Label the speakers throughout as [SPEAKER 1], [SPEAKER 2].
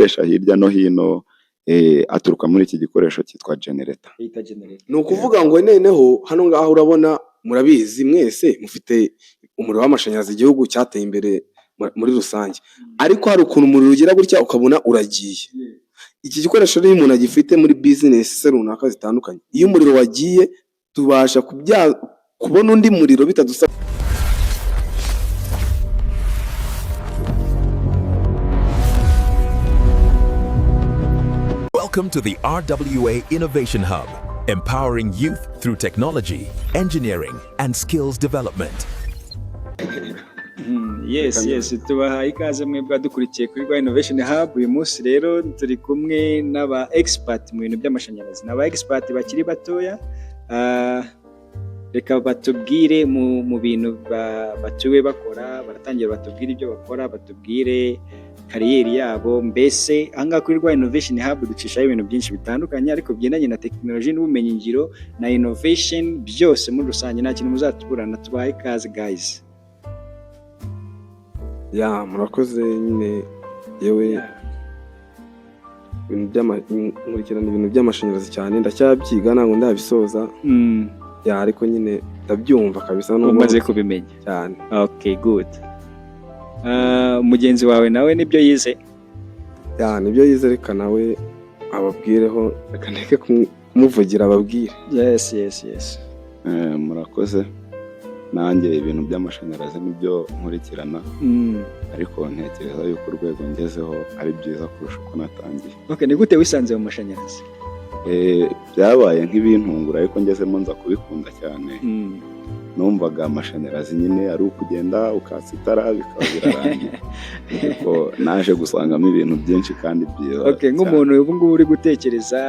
[SPEAKER 1] Dukoresha hirya no hino aturuka muri iki gikoresho cyitwa generator.
[SPEAKER 2] Bita generator.
[SPEAKER 3] Ni ukuvuga ngo noneho hano ngaha urabona, murabizi mwese mufite umuriro w'amashanyarazi, igihugu cyateye imbere muri rusange, ariko hari ukuntu umuriro ugira gutya ukabona uragiye. Iki gikoresho rero iyo umuntu agifite muri business se runaka zitandukanye, iyo umuriro wagiye tubasha kubona undi muriro bitadusabye.
[SPEAKER 4] Welcome to the RWA Innovation Hub, empowering youth through technology, engineering, and skills development.
[SPEAKER 2] Yes, tubahaye ikaze mwebwe dukurikiye kuri Rwa Innovation Hub. Uyu munsi rero turi kumwe n'aba expert mu bintu by'amashanyarazi. Ni aba expert bakiri batoya. Reka batubwire mu bintu batuwe bakora, baratangira batubwire ibyo bakora, batubwire career yabo. Mbese aha ngaha kuri Rwa Innovation Hub ducishaho ibintu byinshi bitandukanye ariko bigendanye na tekinoloji n'ubumenyingiro na innovation byose muri rusange, nta kintu muzatuburana. Tubahaye ikaze, guys.
[SPEAKER 3] Ya, murakoze nyine. Yewe, nkurikirana ibintu by'amashanyarazi cyane, ndacyabyiga, ntabwo ndabisoza. Ya, ariko nyine ndabyumva kabisa nubwo
[SPEAKER 2] Umaze kubimenya.
[SPEAKER 3] Cyane.
[SPEAKER 2] Okay, good. Mugenzi wawe nawe nibyo yize?
[SPEAKER 3] Ya, nibyo yize, reka nawe ababwireho, reka ndeke kumuvugira, ababwire.
[SPEAKER 2] Yes.
[SPEAKER 1] Murakoze, nanjye ibintu by'amashanyarazi nibyo nkurikirana, ariko ntekereza yuko urwego ngezeho ari byiza kurusha uko natangiye.
[SPEAKER 2] Okay, ni gute wisanze mu mashanyarazi?
[SPEAKER 1] Byabaye nk'ibintungura, ariko ngezemo nza kubikunda cyane. Numvaga amashanyarazi nyine ari ukugenda ukatsa itara bikaba birarangiye, ariko naje gusangamo ibintu byinshi kandi byiza
[SPEAKER 2] Okay,
[SPEAKER 1] cyane.
[SPEAKER 2] Nk'umuntu ubu ngubu uri gutekereza,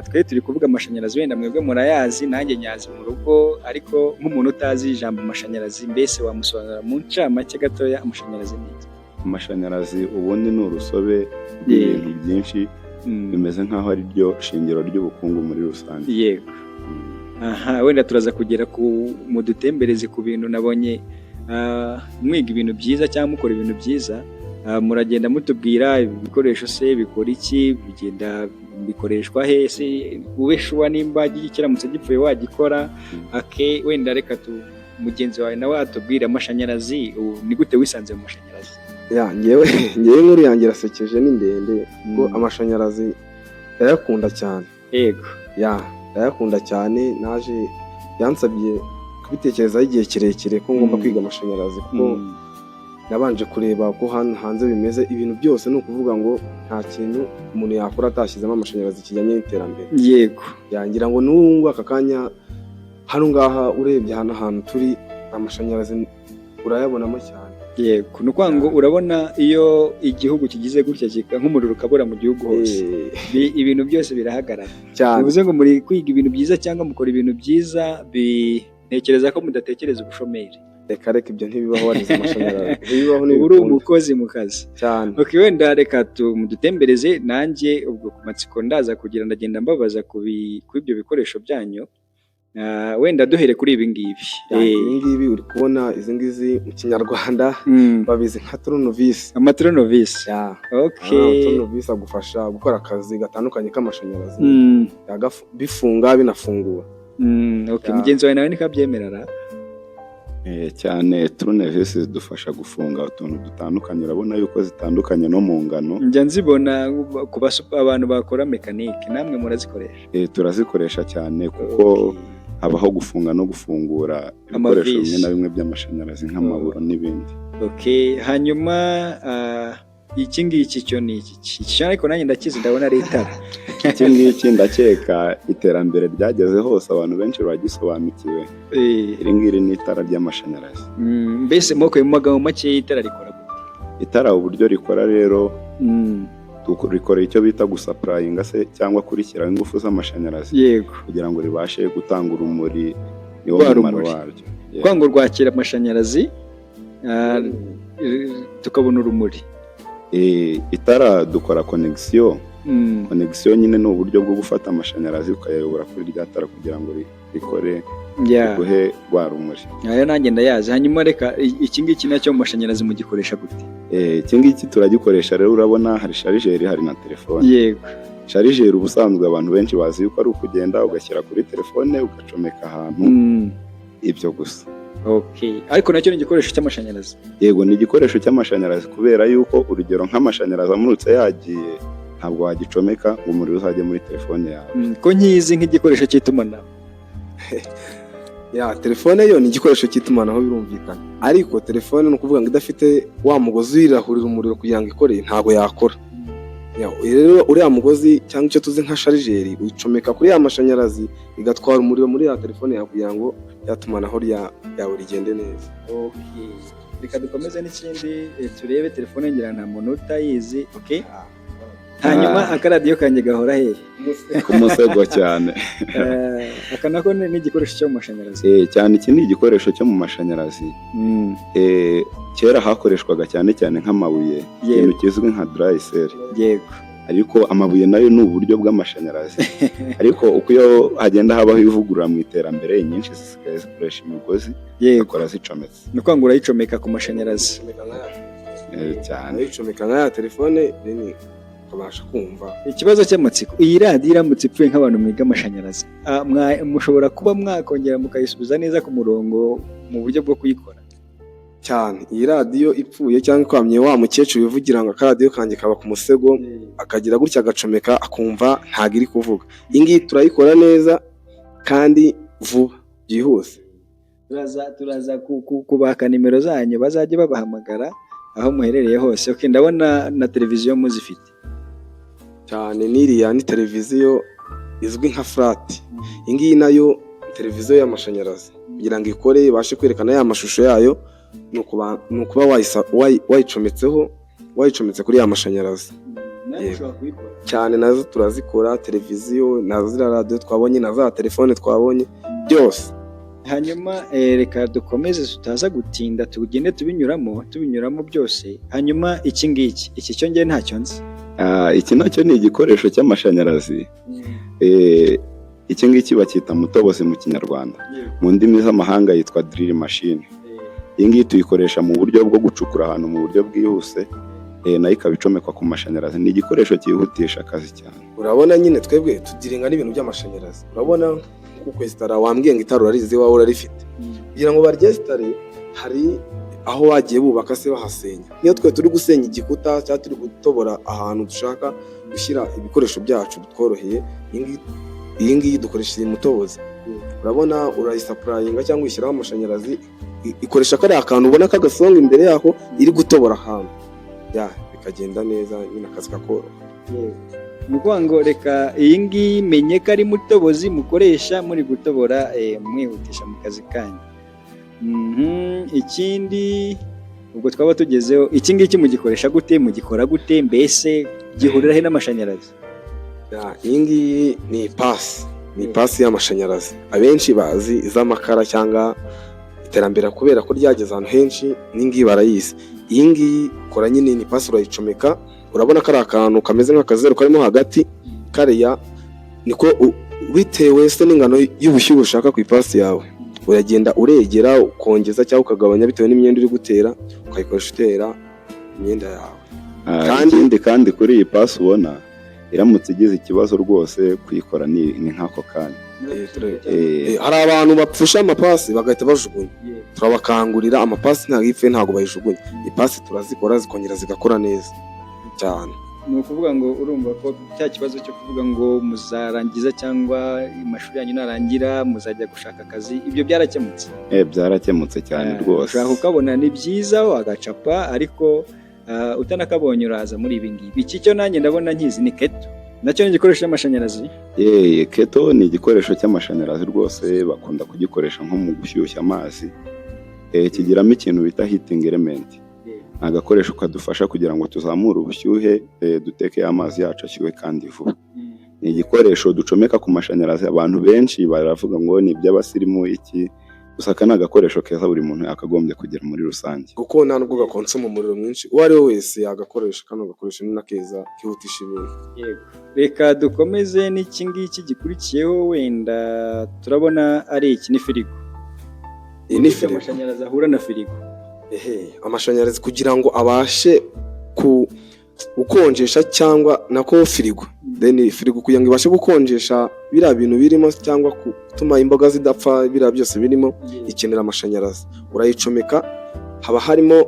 [SPEAKER 2] twe turi kuvuga amashanyarazi, wenda mwebwe murayazi, nanjye nyazi mu rugo, ariko nk'umuntu utazi ijambo amashanyarazi, mbese wamusobanurira mu ncamake gatoya, amashanyarazi ni iki?
[SPEAKER 1] Amashanyarazi ubundi ni urusobe rw'ibintu byinshi, bimeze nk'aho ari ryo shingiro ry'ubukungu muri rusange.
[SPEAKER 2] Yego. Aha wenda turaza kugera ku mudutembereze ku bintu nabonye, mwiga ibintu byiza cyangwa mukora ibintu byiza, muragenda mutubwira ibikoresho se bikora iki, bigenda bikoreshwa he se, ube sure nimba kiramutse gipfuye wagikora. Ake wenda reka tu mugenzi wawe nawe atubwire amashanyarazi, ubu ni gute wisanze mu mashanyarazi?
[SPEAKER 3] Ya, ngewe inkuru yanjye irasekeje, ni ndende, kuko amashanyarazi ndayakunda cyane. Ya, ndayakunda cyane, naje byansabye kubitekerezaho igihe kirekire ko ngomba kwiga amashanyarazi, kuko nabanje kureba uko hanze bimeze. Ibintu byose, ni ukuvuga ngo nta kintu umuntu yakora atashyizemo amashanyarazi kijyanye n'iterambere. Yangira ngo n'ubu ngubu aka kanya hano ngaha urebye hano ahantu turi, amashanyarazi urayabonamo cyane.
[SPEAKER 2] Yego, ni ukuvuga ngo urabona iyo igihugu kigize gutya nk'umuriro ukabura mu gihugu hose, ibintu byose birahagarara.
[SPEAKER 3] Cyane.
[SPEAKER 2] Bivuze ngo muri kwiga ibintu byiza cyangwa mukora ibintu byiza, ntekereza ko mudatekereza ubushomeri.
[SPEAKER 3] Reka reka, ibyo ntibibaho warize amashanyarazi, ntibibaho.
[SPEAKER 2] Uba uri
[SPEAKER 3] Ntibikunda.
[SPEAKER 2] umukozi mu kazi.
[SPEAKER 3] Cyane.
[SPEAKER 2] Okay, wenda reka mudutembereze, nanjye ubwo ku matsiko ndaza kugira ndagenda mbabaza kuri ibyo bikoresho byanyu. Wenda duhere kuri ibi ngibi.
[SPEAKER 3] Ya, ibi ngibi uri kubona, izi ngizi mu Kinyarwanda babizi nka tournevis.
[SPEAKER 2] Amatournevis.
[SPEAKER 3] Ya. Tournevis agufasha gukora akazi gatandukanye k'amashanyarazi, bifunga binafungura.
[SPEAKER 2] Okay.
[SPEAKER 3] Ya.
[SPEAKER 2] Mugenzi wawe nawe niko abyemera?
[SPEAKER 1] Cyane, tournevis zidufasha gufunga utuntu dutandukanye, urabona yuko zitandukanye no mu ngano.
[SPEAKER 2] Njya nzibona ku abantu bakora mekanike, namwe murazikoresha?
[SPEAKER 1] Turazikoresha cyane kuko habaho gufunga no gufungura ibikoresho
[SPEAKER 2] Amavisi.
[SPEAKER 1] bimwe na bimwe by'amashanyarazi nk'amaburo n'ibindi.
[SPEAKER 2] Okay, hanyuma iki ngiki cyo ni iki? Iki ariko nanjye ndakizi, ndabona ari itara.
[SPEAKER 1] Iki ngiki ndakeka iterambere ryageze hose, abantu benshi baragisobanukiwe. Iri ngiri ni itara ry'amashanyarazi.
[SPEAKER 2] Mbese moko mu magambo make itara rikora gute?
[SPEAKER 1] Itara uburyo rikora rero, rikora icyo bita gusupplyinga se cyangwa kurishyiraho ingufu z'amashanyarazi kugira ngo ribashe gutanga urumuri, niwo
[SPEAKER 2] Rwa
[SPEAKER 1] mumaro
[SPEAKER 2] rumuri.
[SPEAKER 1] waryo. Yeah.
[SPEAKER 2] Kuvuga ngo rwakira amashanyarazi, tukabona urumuri.
[SPEAKER 1] Itara dukora connexion. Connexion nyine ni uburyo bwo gufata amashanyarazi ukayayobora kuri rya tara kugira ngo rikore Iguhe rwa rumuri.
[SPEAKER 2] Ayo nanjye ndayazi. Hanyuma reka iki ngiki nacyo mu mashanyarazi mugikoresha gute?
[SPEAKER 1] Iki ngiki turagikoresha rero, urabona hari chargeur, hari na telefone. Chargeur ubusanzwe abantu benshi bazi yuko ari ukugenda ugashyira kuri telefone, ugacomeka ahantu, ibyo gusa.
[SPEAKER 2] Okay, ariko nacyo ni igikoresho cy'amashanyarazi.
[SPEAKER 1] Yego, ni igikoresho cy'amashanyarazi, kubera yuko urugero nk'amashanyarazi amurutse yagiye, ntabwo wagicomeka ngo umuriro uzajye muri telefone yawe.
[SPEAKER 2] Ko nkizi nk'igikoresho cy'itumanaho.
[SPEAKER 3] Ya telefone yo ni igikoresho cy'itumanaho, birumvikana, ariko telefone ni ukuvuga ngo idafite wa mugozi uyirahurira umuriro kugira ngo ikore, ntabwo yakora. Ya, rero uriya mugozi cyangwa icyo tuzi nka chargeur uyicomeka kuri ya mashanyarazi, igatwara umuriro muri ya telefone yawe kugira ngo ya tumanaho ryawe rigende neza.
[SPEAKER 2] Okay, reka dukomeze n'ikindi, turebe telefone, ngira nta muntu utayizi. Okay, hanyuma akaradiyo kanjye gahora hehe?
[SPEAKER 1] Ku musego cyane.
[SPEAKER 2] Aka nako ni igikoresho cyo mu mashanyarazi.
[SPEAKER 1] Cyane, iki ni igikoresho cyo mu mashanyarazi. Kera hakoreshwaga cyane cyane nk'amabuye, ikintu kizwi nka dry cell. Ariko amabuye nayo ni uburyo bw'amashanyarazi, ariko uko iyo hagenda habaho ivugurura mu iterambere, inyinshi zisigaye zikoresha imigozi, zikora zicometse.
[SPEAKER 2] Ni ukuvuga ngo urayicomeka ku mashanyarazi.
[SPEAKER 1] Cyane.
[SPEAKER 3] Urayicomeka nka ya telefone nini, ukabasha kumva.
[SPEAKER 2] Ikibazo cy'amatsiko: iyi radiyo iramutse ipfuye, nk'abantu mwiga amashanyarazi, mushobora kuba mwakongera mukayisubiza neza ku murongo mu buryo bwo kuyikora?
[SPEAKER 3] Cyane. Iyi radiyo ipfuye cyangwa ikwamye, wa mukecuru wivugira ngo akaradiyo kanjye kaba ku musego, akagira gutya agacomeka akumva ntabwo iri kuvuga, iyi ngiyi turayikora neza kandi vuba byihuse.
[SPEAKER 2] Turaza kubaka nimero zanyu, bazajya babahamagara aho muherereye hose. Okay, ndabona na televiziyo muzifite.
[SPEAKER 3] Cyane, n'iriya ni televiziyo izwi nka flat. Iyi ngiyi nayo televiziyo y'amashanyarazi, kugira ngo ikore ibashe kwerekana ya mashusho yayo, ni ukuba wayicometseho, wayicometse kuri ya mashanyarazi.
[SPEAKER 2] Nawe
[SPEAKER 3] Yego.
[SPEAKER 2] ushobora kuyikora.
[SPEAKER 3] Cyane, nazo turazikora, televiziyo na ziriya radiyo twabonye na za telefone twabonye byose.
[SPEAKER 2] Hanyuma reka dukomeze tutaza gutinda, tugende tubinyuramo byose. Hanyuma iki ngiki, iki cyo njye ntacyo nzi.
[SPEAKER 1] Iki nacyo ni igikoresho cy'amashanyarazi. Iki ngiki bacyita mutobozi mu Kinyarwanda, mu ndimi z'amahanga yitwa drill machine. Iyi ngiyi tuyikoresha mu buryo bwo gucukura ahantu mu buryo bwihuse, nayo ikaba icomekwa ku mashanyarazi. Ni igikoresho cyihutisha akazi cyane.
[SPEAKER 3] Urabona nyine twebwe tugiringa n'ibintu by'amashanyarazi. Urabona nko kwesitara, wambwiye ngo itara urarizi iwawe, urarifite. Kugira ngo baryesitare hari aho bagiye bubaka se bahasenya. Niyo twe turi gusenya igikuta cyangwa turi gutobora ahantu dushaka gushyira ibikoresho byacu bitworoheye, iyi ngiyi dukoresha iyi mutobozi. Urabona urayisupplyinga cyangwa uyishyiraho amashanyarazi, ikoresha kariya kantu ubona k'agasonga imbere yako iri gutobora ahantu, ya bikagenda neza nyine, akazi kakoroha.
[SPEAKER 2] Ni ukuvuga ngo reka iyi ngiyi menye ko ari mutobozi mukoresha muri gutobora, mwihutisha mu kazi kanyu. Ikindi ubwo twaba tugezeho, iki ngiki mugikoresha gute, mugikora gute, mbese gihurira he n'amashanyarazi?
[SPEAKER 3] Ya, iyi ngiyi ni ipasi, ni ipasi y'amashanyarazi. Abenshi bazi iz'amakara, cyangwa iterambere kubera ko ryageze ahantu henshi, n'iyi ngiyi barayizi. Iyi ngiyi ikora nyine ni ipasi, urayicomeka, urabona kari akantu kameze nk'akazeru karimo hagati, kariya niko bitewe se n'ingano y'ubushyuhe ushaka ku ipasi yawe, uragenda uregera ukongeza cyangwa ukagabanya bitewe n'imyenda uri gutera, ukayikoresha utera imyenda yawe.
[SPEAKER 1] Ikindi kandi kuri iyi pasi ubona, iramutse igize ikibazo rwose kuyikora ni nk'ako kanya.
[SPEAKER 3] Hari abantu bapfusha amapasi bagahita bajugunya. Turabakangurira, amapasi ntabwo ipfuye ntabwo bayijugunya. Ipasi turazikora zikongera zigakora neza cyane.
[SPEAKER 2] Ni ukuvuga ngo urumva ko cya kibazo cyo kuvuga ngo muzarangiza cyangwa amashuri yanyu narangira muzajya gushaka akazi, ibyo byarakemutse.
[SPEAKER 1] Byarakemutse cyane rwose.
[SPEAKER 2] Ushobora kukabona, ni byiza wagacapa, ariko utanakabonye uraza muri ibi ngibi. Iki cyo nanjye ndabona nkizi, ni kettle, nacyo ni igikoresho cy'amashanyarazi.
[SPEAKER 1] Kettle ni igikoresho cy'amashanyarazi rwose, bakunda kugikoresha nko mu gushyushya amazi. Kigiramo ikintu bita heating element. Ni agakoresho kadufasha kugira ngo tuzamure ubushyuhe, duteke amazi yacu ashyuhe kandi vuba. Ni igikoresho ducomeka ku mashanyarazi. Abantu benshi baravuga ngo ni iby'abasirimu iki. Gusa aka ni agakoresho keza buri muntu yakagombye kugira muri rusange.
[SPEAKER 3] Kuko nta nubwo gakonsoma umuriro mwinshi, uwo ari we wese yagakoresha. Kano gakoresho ni na keza, kihutisha ibintu.
[SPEAKER 2] Yego, reka dukomeze n'iki ngiki gikurikiyeho. Wenda turabona ari iki, ni firigo.
[SPEAKER 3] Iyi ni
[SPEAKER 2] Gute
[SPEAKER 3] firigo.
[SPEAKER 2] Amashanyarazi ahura na firigo?
[SPEAKER 3] Ehe, amashanyarazi kugira ngo abashe ku gukonjesha cyangwa nako firigo, then firigo kugira ngo ibashe gukonjesha biriya bintu birimo cyangwa gutuma imboga zidapfa, biriya byose birimo, ikenera amashanyarazi. Urayicomeka, haba harimo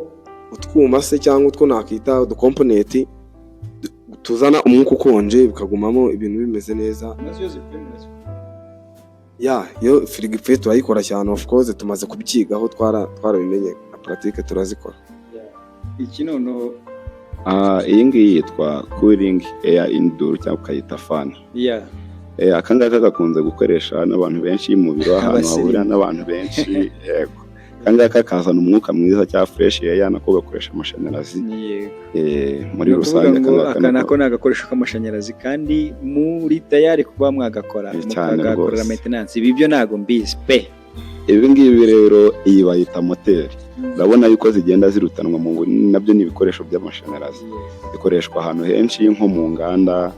[SPEAKER 3] utwuma se cyangwa utwo nakita uducomponent tuzana umwuka ukonje, bikagumamo ibintu bimeze neza.
[SPEAKER 2] Nazo iyo zipfuye murazikora?
[SPEAKER 3] Ya, iyo firigo ipfuye turayikora cyane. Of course tumaze kubyigaho, twarabimenye na pratique turazikora.
[SPEAKER 2] Iki noneho?
[SPEAKER 1] Ah, iyi ngiyi yitwa cooling air indoor cyangwa ukayita fan. Aka ngaka gakunze gukoresha n'abantu benshi mu biro, ahantu
[SPEAKER 2] Abasirimu.
[SPEAKER 1] hahurira n'abantu benshi. Yego, aka ngaka kazana umwuka mwiza cyangwa fresh air, nako gakoresha amashanyarazi. Muri
[SPEAKER 2] Ni ukuvuga
[SPEAKER 1] rusange
[SPEAKER 2] ngo
[SPEAKER 1] aka ngaka
[SPEAKER 2] aka nako ni agakoresho k'amashanyarazi kandi muri tayari kuba mwagakora,
[SPEAKER 1] Cyane
[SPEAKER 2] mukagakorera
[SPEAKER 1] rwose.
[SPEAKER 2] maintenance. Ibi byo ntago mbizi pe.
[SPEAKER 1] Ibi ngibi rero, iyi bayita moteri. Urabona yuko zigenda zirutanwa mu, nabyo ni ibikoresho by'amashanyarazi, bikoreshwa ahantu henshi nko mu nganda.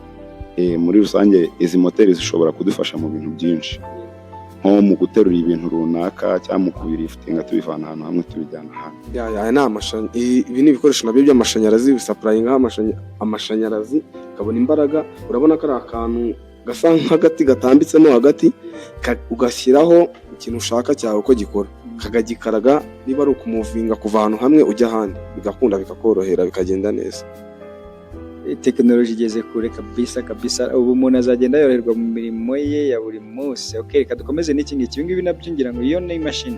[SPEAKER 1] Muri rusange izi moteri zishobora kudufasha mu bintu byinshi, nko mu guterura ibintu runaka cyangwa mu kubiliftinga tubivana ahantu hamwe tubijyana ahandi.
[SPEAKER 3] Ya, aya ni ibi ni ibikoresho nabyo by'amashanyarazi, bisupplyinga amashanyarazi, ukabona imbaraga. Urabona ko ari akantu gasa nk'agati gatambitsemo hagati, ugashyiraho ikintu ushaka cyawe uko gikora, kakagikaraga. Niba ari ukumovinga kuva ahantu hamwe ujya ahandi, bigakunda, bikakorohera, bikagenda neza.
[SPEAKER 2] Tekinoloji igeze kure kabisa kabisa. Ubu umuntu azagenda yoroherwa mu mirimo ye ya buri munsi. Okay, reka dukomeze n'iki ngiki. Ibi ngibi nabyo ngira ngo iyo ni imashini.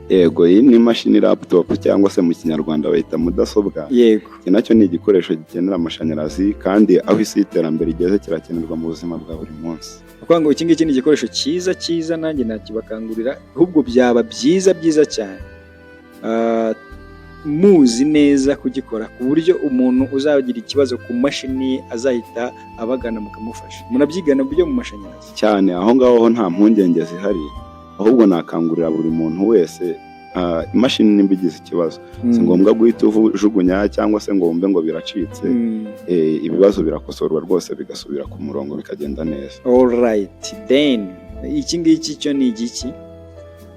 [SPEAKER 1] Yego, iyi ni imashini laptop cyangwa se mu Kinyarwanda bayita mudasobwa. Iki nacyo ni igikoresho gikenera amashanyarazi, kandi aho isi y'iterambere igeze kirakenerwa mu buzima bwa buri munsi.
[SPEAKER 2] Ni ukuvuga ngo iki ngiki ni igikoresho cyiza cyiza, nanjye nakibakangurira. Ahubwo byaba byiza byiza cyane muzi neza kugikora, ku buryo umuntu uzagira ikibazo ku mashini azahita abagana mukamufasha. Murabyigana byo mu mashanyarazi?
[SPEAKER 1] Cyane, aho ngaho ho nta mpungenge zihari. Ahubwo nakangurira buri muntu wese, imashini nimba igize ikibazo, si ngombwa guhita ujugunya cyangwa se ngo wumve ngo biracitse. Ibibazo birakosorwa rwose, bigasubira ku murongo, bikagenda neza.
[SPEAKER 2] Alright, then iki ngiki cyo ni igiki?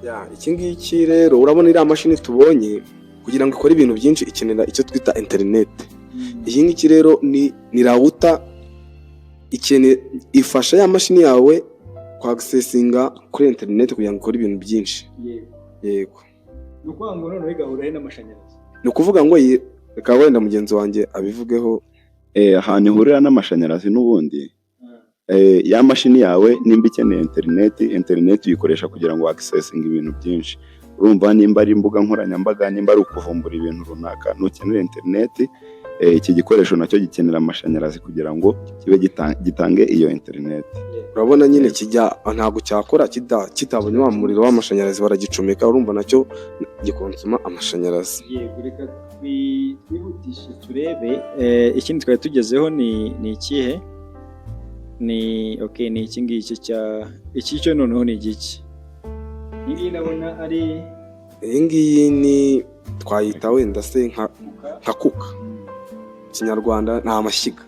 [SPEAKER 3] Ya, iki ngiki rero, urabona iriya mashini tubonye, kugira ngo ikore ibintu byinshi ikenera icyo twita interineti. Iyi ngiki rero ni router ifasha ya mashini yawe kwaccessinga kuri interineti kugira ngo ikore ibintu byinshi. Yego.
[SPEAKER 2] Ni ukuvuga ngo noneho igahura he n'amashanyarazi?
[SPEAKER 3] Ni ukuvuga ngo reka wenda mugenzi wanjye abivugeho.
[SPEAKER 1] Ahantu ihurira n'amashanyarazi n'ubundi, ya mashini yawe nimba ikeneye interineti, interineti uyikoresha kugira ngo accessinge ibintu byinshi. Urumva nimba ari imbuga nkoranyambaga, nimba ari ukuvumbura ibintu runaka, nukenera interineti. Iki gikoresho nacyo gikenera amashanyarazi kugira ngo kibe gitange iyo interineti.
[SPEAKER 3] Urabona nyine kijya, ntabwo cyakora kitabonye wa muriro w'amashanyarazi. Baragicomeka, urumva nacyo gikonsoma amashanyarazi.
[SPEAKER 2] Yego, reka twihutishe turebe ikindi twari tugezeho. Ni ikihe? Ni okay, ni iki ngiki cya iki cyo noneho ni igiki? Iyi ngiyi ndabona ari
[SPEAKER 3] Iyi ngiyi ni twayita wenda se nka cooker. Kinyarwanda ni amashyiga.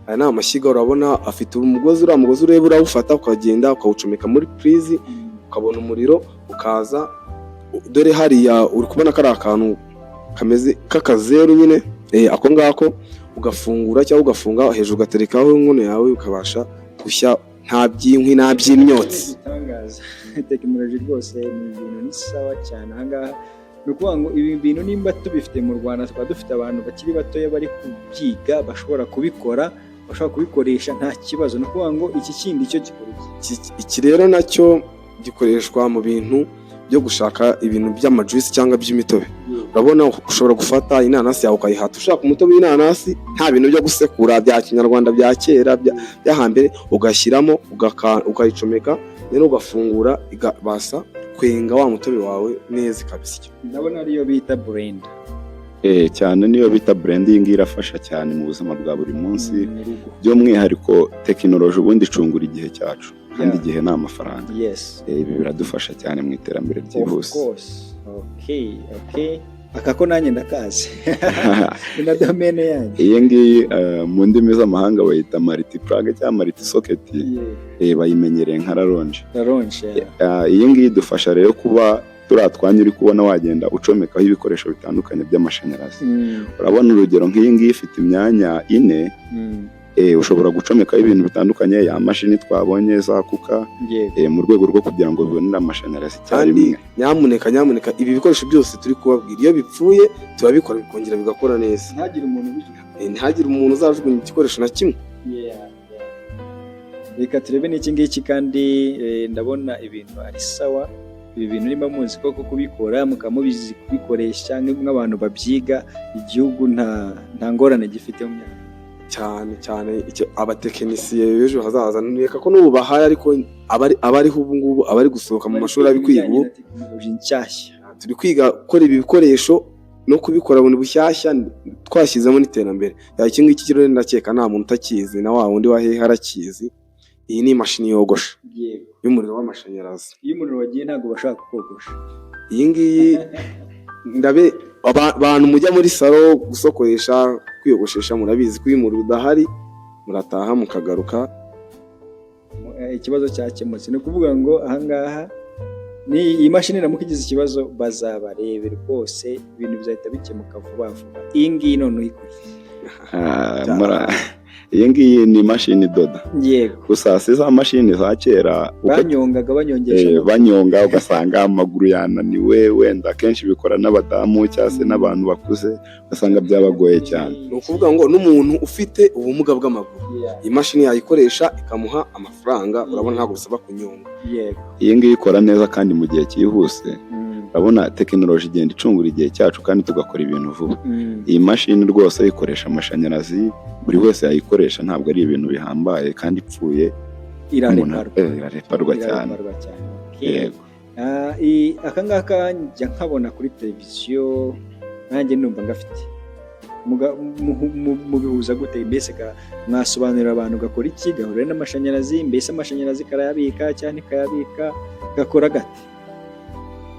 [SPEAKER 3] Aya ni amashyiga, urabona afite umugozi. Uriya mugozi ureba, urawufata ukagenda ukawucomeka muri purizi, ukabona umuriro ukaza. Dore hariya uri kubona kari akantu kameze k'akazeru nyine, ako ngako ugafungura cyangwa ugafunga, hejuru ugaterekaho inkono yawe, ukabasha gushya nta by'inkwi, nta by'imyotsi.
[SPEAKER 2] Igitangaza, tekinoloji rwose ni ibintu ni sawa cyane. Ahangaha ni ukuvuga ngo ibi bintu nimba tubifite mu Rwanda, tukaba dufite abantu bakiri batoya bari kubyiga, bashobora kubikora, bashobora kubikoresha nta kibazo. Ni ukuvuga ngo iki kindi cyo gikora iki?
[SPEAKER 3] Iki rero nacyo gikoreshwa mu bintu byo gushaka ibintu by'amajuice cyangwa by'imitobe. Urabona ushobora gufata inanasi yawe ukayihata, ushaka umutobe w'inanasi, nta bintu byo gusekura bya kinyarwanda bya kera bya hambere, ugashyiramo, ukayicomeka rero, ugafungura, igabasha kwenga wa mutobe wawe neza ikabisya.
[SPEAKER 2] Ndabona ariyo bita blender.
[SPEAKER 1] Cyane niyo bita blender irafasha cyane mu buzima bwa buri munsi.
[SPEAKER 2] Mu rugo.
[SPEAKER 1] By'umwihariko tekinoloji ubundi icungura igihe cyacu, kandi igihe ni amafaranga. Ibi biradufasha cyane mu iterambere
[SPEAKER 2] Of
[SPEAKER 1] ryihuse.
[SPEAKER 2] course. Okay, aka ko nanjye ndakazi, ni na domaine yanjye.
[SPEAKER 1] Iyi ngiyi mu ndimi z'amahanga bayita multi-plug cyangwa multi-socket, bayimenyereye nka rallonge.
[SPEAKER 2] Rallonge, yeah.
[SPEAKER 1] Iyi ngiyi idufasha rero kuba turiya twanya uri kubona wagenda ucomekaho ibikoresho bitandukanye by'amashanyarazi. Urabona urugero nk'iyi ngiyi ifite imyanya ine, ushobora gucomekaho ibintu bitandukanye, ya mashini twabonye za cooker, mu rwego rwo kugira ngo bibonere amashanyarazi
[SPEAKER 3] Kandi
[SPEAKER 1] icyarimwe.
[SPEAKER 3] nyamuneka, nyamuneka, ibi bikoresho byose turi kubabwira, iyo bipfuye turabikora bikongera bigakora neza.
[SPEAKER 2] Ntihagire umuntu ubijugunya.
[SPEAKER 3] Ntihagire umuntu uzajugunya igikoresho na kimwe.
[SPEAKER 2] Yeah. Reka turebe n'iki ngiki kandi ndabona ibintu ari sawa. Ibi bintu niba muzi koko kubikora, mukaba mubizi kubikoresha nk'abantu babyiga, igihugu nta ngorane gifite mu myaka.
[SPEAKER 3] Cyane cyane abatekinisiye b'ejo hazaza, reka ko n'ubu bahaye, ariko abariho ubu ngubu, abari gusohoka mu mashuri ari kwiga ubu,
[SPEAKER 2] Ibijyanye na tekinoloji nshyashya.
[SPEAKER 3] Turi kwiga gukora ibi bikoresho no kubikora bundi bushyashya, twashyizemo n'iterambere. Ya, iki ngiki rero ndakeka nta muntu utakizi, na wa wundi wa hehe arakizi. Iyi ni imashini yogosha y'umuriro w'amashanyarazi.
[SPEAKER 2] Iyo umuriro wagiye ntabwo bashaka kukogosha.
[SPEAKER 3] Iyi ngiyi ndabe abantu mujya muri salon gusokoresha, kwiyogoshesha, murabizi ko iyo umuriro udahari murataha mukagaruka.
[SPEAKER 2] Ikibazo cyakemutse. Ni ukuvuga ngo ahangaha ni iyi mashini iramuka igize ikibazo, bazabarebe rwose, ibintu bizahita bikemuka vuba vuba. Iyi ngiyi none uyikuriye?
[SPEAKER 1] Iyi ngiyi ni imashini idoda. Gusa si za mashini za kera
[SPEAKER 2] Banyongaga, banyongesha.
[SPEAKER 1] Banyonga ugasanga amaguru yananiwe. Wenda akenshi bikora n'abadamu cyangwa se n'abantu bakuze, ugasanga byabagoye cyane.
[SPEAKER 3] Ni ukuvuga ngo n'umuntu ufite ubumuga bw'amaguru iyi mashini yayikoresha ikamuha amafaranga. Urabona ntabwo bisaba kunyonga.
[SPEAKER 1] Iyi ngiyi ikora neza kandi mu gihe cyihuse. Urabona tekinoloji igenda icungura igihe cyacu kandi tugakora ibintu vuba. Iyi mashini rwose ikoresha amashanyarazi, buri wese yayikoresha, ntabwo ari ibintu bihambaye, kandi ipfuye umuntu
[SPEAKER 2] Irareparwa.
[SPEAKER 1] Irareparwa cyane.
[SPEAKER 2] Irareparwa cyane. Okay.
[SPEAKER 1] Yego.
[SPEAKER 2] Aka ngaka njya nkabona kuri televiziyo, nanjye ndumva ngafite. Mubihuza gute mbese? Mwasobanurira abantu gakora iki, gahurira n'amashanyarazi? Mbese amashanyarazi karayabika cyangwa ntikayabika? Gakora gate?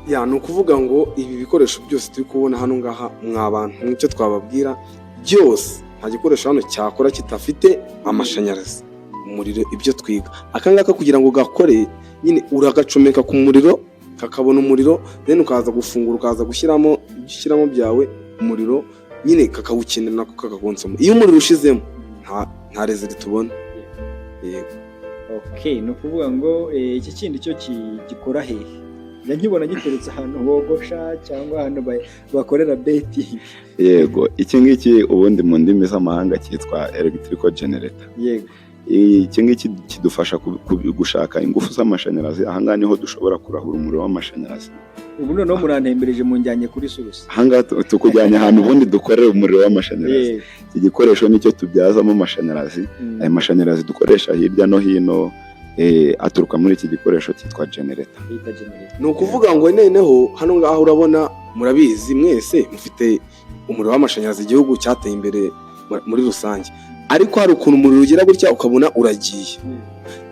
[SPEAKER 3] Ya, ni ukuvuga ngo ibi bikoresho byose turi kubona hano ngaha, mwa bantu, icyo twababwira byose, nta gikoresho hano cyakora kidafite amashanyarazi, umuriro. Ibyo twiga, aka ngaka kugira ngo gakore nyine uragacomeka ku muriro kakabona umuriro, then ukaza gufungura, ukaza gushyiramo ibyo ushyiramo byawe, umuriro nyine kakawukenera nako kakakonsoma. Iyo umuriro ushizemo nta result tubona, yego.
[SPEAKER 2] Okay, ni ukuvuga ngo iki kindi cyo gikora hehe? Njya nkibona giteretse ahantu bogosha cyangwa ahantu bakorera betting.
[SPEAKER 1] Yego, iki ngiki ubundi mu ndimi z'amahanga cyitwa electrical generator. Iki ngiki kidufasha gushaka ingufu z'amashanyarazi. Ahangaha niho dushobora kurahura umuriro w'amashanyarazi.
[SPEAKER 2] Ubu noneho murantembereje, munjyanye kuri source.
[SPEAKER 1] Ahangaha tukujyanye ahantu ubundi dukorera umuriro w'amashanyarazi. Iki gikoresho nicyo tubyazamo amashanyarazi. Aya mashanyarazi dukoresha hirya no hino aturuka muri iki gikoresho cyitwa generator.
[SPEAKER 2] Bita generator.
[SPEAKER 3] Ni ukuvuga ngo noneho hano ngaho urabona, murabizi mwese mufite umuriro w'amashanyarazi, igihugu cyateye imbere muri rusange, ariko hari ukuntu umuriro ugera gutya ukabona uragiye.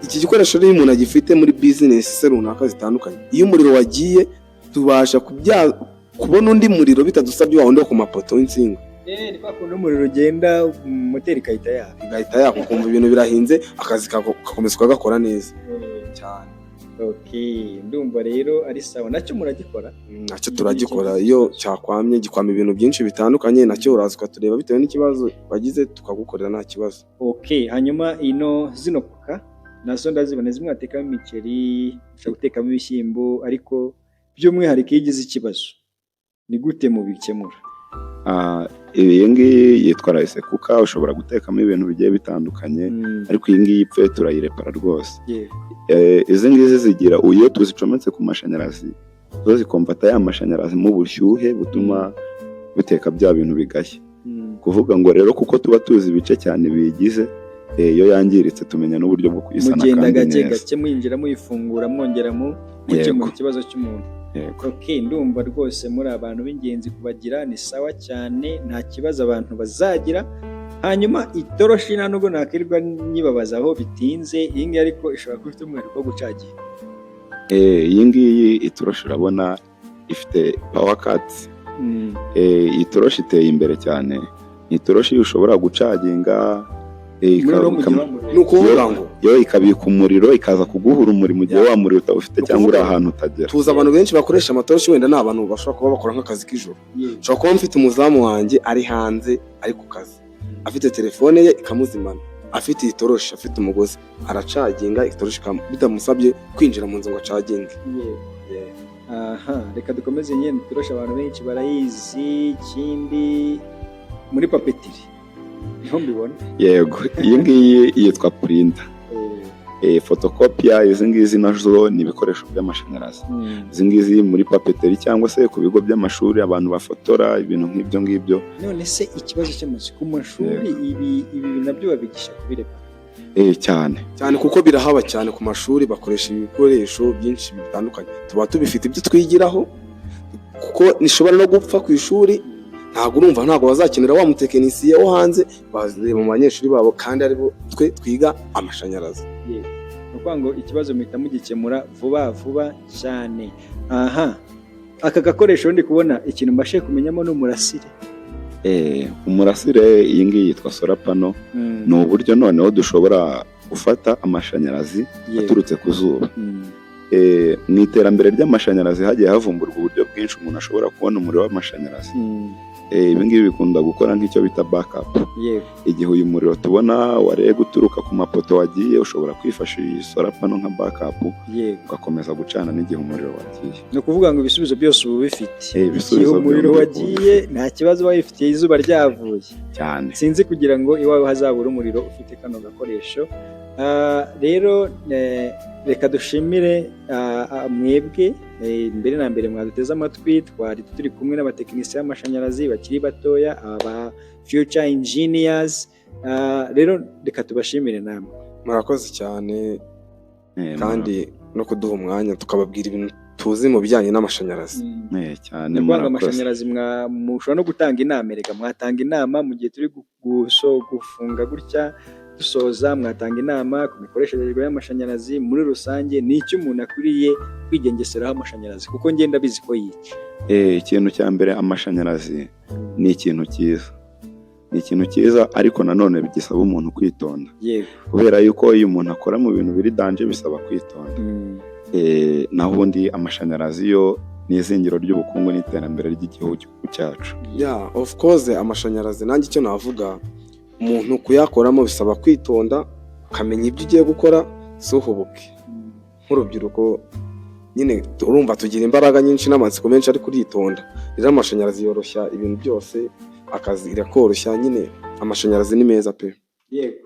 [SPEAKER 3] Iki gikoresho rero iyo umuntu agifite muri bizinesi se runaka zitandukanye, iyo umuriro wagiye tubasha kubona undi muriro bitadusabye wa wundi wo ku mapoto w'insinga.
[SPEAKER 2] Ni kwa kundi umuriro ugenda, moteri ikahita yaka.
[SPEAKER 3] Igahita yaka, ukumva ibintu birahinze, akazi kakomeza ukagakora neza cyane.
[SPEAKER 2] Okay, ndumva rero ari sawa. Nacyo muragikora?
[SPEAKER 3] Nacyo turagikora. Iyo cyakwamye, gikwama ibintu byinshi bitandukanye, nacyo uraza ukatureba bitewe n'ikibazo wagize, tukagukorera nta kibazo.
[SPEAKER 2] Okay, hanyuma ino zino cooker nazo ndazibona, zimwe batekamo imiceri, ushobora gutekamo ibishyimbo, ariko by'umwihariko iyo igize ikibazo ni gute mubikemura?
[SPEAKER 1] Iyi ngiyi yitwa rice cooker, ushobora gutekamo ibintu bigiye bitandukanye, ariko iyi ngiyi ipfuye turayirepara rwose. Izi ngizi zigira, iyo tuzicometse ku mashanyarazi, zo zikomvata ya mashanyarazi mu bushyuhe butuma biteka bya bintu bigashya. Kuvuga ngo rero kuko tuba tuzi ibice cyane biyigize, iyo yangiritse tumenya n'uburyo bwo kuyisana
[SPEAKER 2] Mugenda
[SPEAKER 1] kandi
[SPEAKER 2] gake
[SPEAKER 1] neza.
[SPEAKER 2] gake, mwinjira muyifungura, mwongera mu mukemura ikibazo cy'umuntu.
[SPEAKER 1] Yego.
[SPEAKER 2] Ok, ndumva rwose muri abantu b'ingenzi, kubagira ni sawa cyane, nta kibazo abantu bazagira. Hanyuma itoroshi, nta nubwo nakwirirwa nyibabaza aho bitinze, iyi ngiyi ariko ishobora kuba ifite umwihariko wo gucaginga.
[SPEAKER 1] Iyi ngiyi itoroshi urabona ifite power cut. Iyi toroshi iteye imbere cyane, ni itoroshi ushobora gucaginga
[SPEAKER 2] Umuriro wo mu gihe w'umuriro.
[SPEAKER 3] Ni ukuvuga ngo
[SPEAKER 1] yo ikabika umuriro, ikaza kuguha urumuri mu gihe wa muriro utawufite
[SPEAKER 3] Ni
[SPEAKER 1] cyangwa uri
[SPEAKER 3] ukuvuga
[SPEAKER 1] ahantu utagera.
[SPEAKER 3] Tuzi abantu benshi bakoresha amatoroshi, wenda ni abantu bashobora kuba bakora nk'akazi k'ijoro. Nshobora kuba mfite umuzamu wanjye ari hanze, ari ku kazi, afite telefone ye ikamuzimana, afite iyi toroshi, afite umugozi, aracaginga itoroshi bitamusabye kwinjira mu nzu ngo acaginge.
[SPEAKER 2] Aha, reka dukomeze nyine. Itoroshi abantu benshi barayizi. Ikindi, muri papeterie niho mbibona.
[SPEAKER 1] Yego, iyi ngiyi yitwa printer. Photocopier, izi ngizi nazo ni ibikoresho by'amashanyarazi. Izi ngizi muri papeterie cyangwa se ku bigo by'amashuri, abantu bafotora, ibintu nk'ibyo ngibyo.
[SPEAKER 2] None se ikibazo cy'amatsiko, ku mashuri ibi nabyo babigisha kubireba?
[SPEAKER 1] Cyane.
[SPEAKER 3] Cyane, kuko birahaba cyane ku mashuri, bakoresha ibikoresho byinshi bitandukanye, tuba tubifite ibyo twigiraho, kuko nishobora no gupfa ku ishuri, ntabwo urumva ntabwo bazakenera wa mutekinisiye wo hanze, bazireba mu banyeshuri babo kandi aribo twe twiga amashanyarazi.
[SPEAKER 2] Yego. Ni ukuvuga ngo ikibazo muhita mugikemura vuba vuba cyane. Aha, aka gakoresho ndi kubona, ikintu mbashe kumenyamo ni umurasire.
[SPEAKER 1] Umurasire, iyi ngiyi yitwa solar panel. Ni uburyo noneho dushobora gufata amashanyarazi aturutse ku zuba. Mu iterambere ry'amashanyarazi hagiye havumburwa uburyo bwinshi umuntu ashobora kubona umuriro w'amashanyarazi. Ibi ngibi bikunda gukora nk'icyo bita backup. Igihe uyu muriro tubona warega uturuka ku mapoto wagiye, ushobora kwifashisha iyi solar panel nka backup, ugakomeza gucana n'igihe umuriro wagiye.
[SPEAKER 2] Ni ukuvuga ngo ibisubizo byose uba ubifite.
[SPEAKER 1] Ibisubizo
[SPEAKER 2] Igihe umuriro
[SPEAKER 1] byombi.
[SPEAKER 2] wagiye, nta kibazo uba wifitiye, izuba ryavuye.
[SPEAKER 1] Cyane.
[SPEAKER 2] Sinzi kugira ngo iwawe hazabura umuriro ufite kano gakoresho. Rero reka dushimire mwebwe mbere na mbere mwaduteze amatwi. Twari turi kumwe n'abatekinisiye b'amashanyarazi bakiri batoya, aba future engineers. Rero reka tubashimire namwe.
[SPEAKER 3] Murakoze cyane, kandi no kuduha umwanya tukababwira ibintu tuzi mu bijyanye n'amashanyarazi.
[SPEAKER 1] Cyane.
[SPEAKER 2] Ni ukuvuga ngo
[SPEAKER 1] Murakoze.
[SPEAKER 2] amashanyarazi mushobora no gutanga inama. Erega mwatanga inama mu gihe turi gufunga gutya dusoza, mwatanga inama ku mikoreshereze y'amashanyarazi muri rusange. Ni icyo umuntu akwiriye kwigengeseraho amashanyarazi, kuko ngenda bizi ko yica.
[SPEAKER 1] Ikintu cya mbere, amashanyarazi ni ikintu cyiza, ni ikintu cyiza, ariko nanone gisaba umuntu kwitonda, kubera yuko iyo umuntu akora mu bintu biri danger bisaba kwitonda. Naho ubundi amashanyarazi yo ni izingiro ry'ubukungu n'iterambere ry'igihugu cyacu.
[SPEAKER 3] Yeah, of course, amashanyarazi nanjye icyo navuga, umuntu kuyakoramo bisaba kwitonda, ukamenya ibyo ugiye gukora, si uhubuke. Nk'urubyiruko nyine urumva tugira imbaraga nyinshi n'amatsiko menshi, ariko uritonda. Rero amashanyarazi yoroshya ibintu byose, akazi irakoroshya nyine, amashanyarazi ni meza pe.
[SPEAKER 2] Yego.